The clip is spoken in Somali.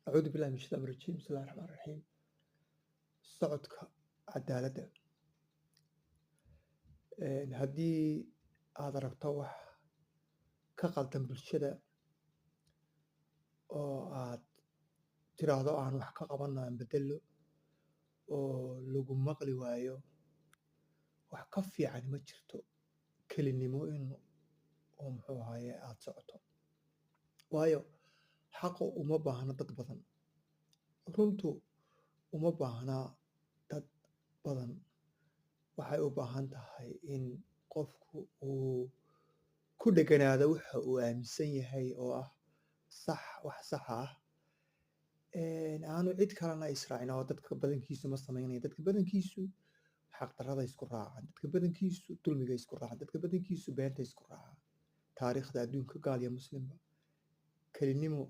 Acuudu billahi min shaytaani rajiim. Bismillahi raxmaani raxiim. Socodka cadaaladda. Haddii aad aragto wax ka qaldan bulshada oo aad tiraahdo aan wax ka qabanno, aan bedello, oo lagu maqli waayo, wax ka fiican ma jirto kelinimo in oo muxuu ahaye aad socoto, waayo xaqu uma baahna dad badan, runtu uma baahna dad badan. Waxay u baahan tahay in qofku uu ku dheganaado waxa uu aaminsan yahay oo ah sax, wax sax ah, aanu cid kalena israacin. Oo dadka badankiisu ma samaynayo. Dadka badankiisu xaqdarrada isku raacaan, dadka badankiisu dulmiga isku raacaan, dadka badankiisu beenta isku raacaan. Taariikhda adduunka, gaal iyo muslimba, kelinimo.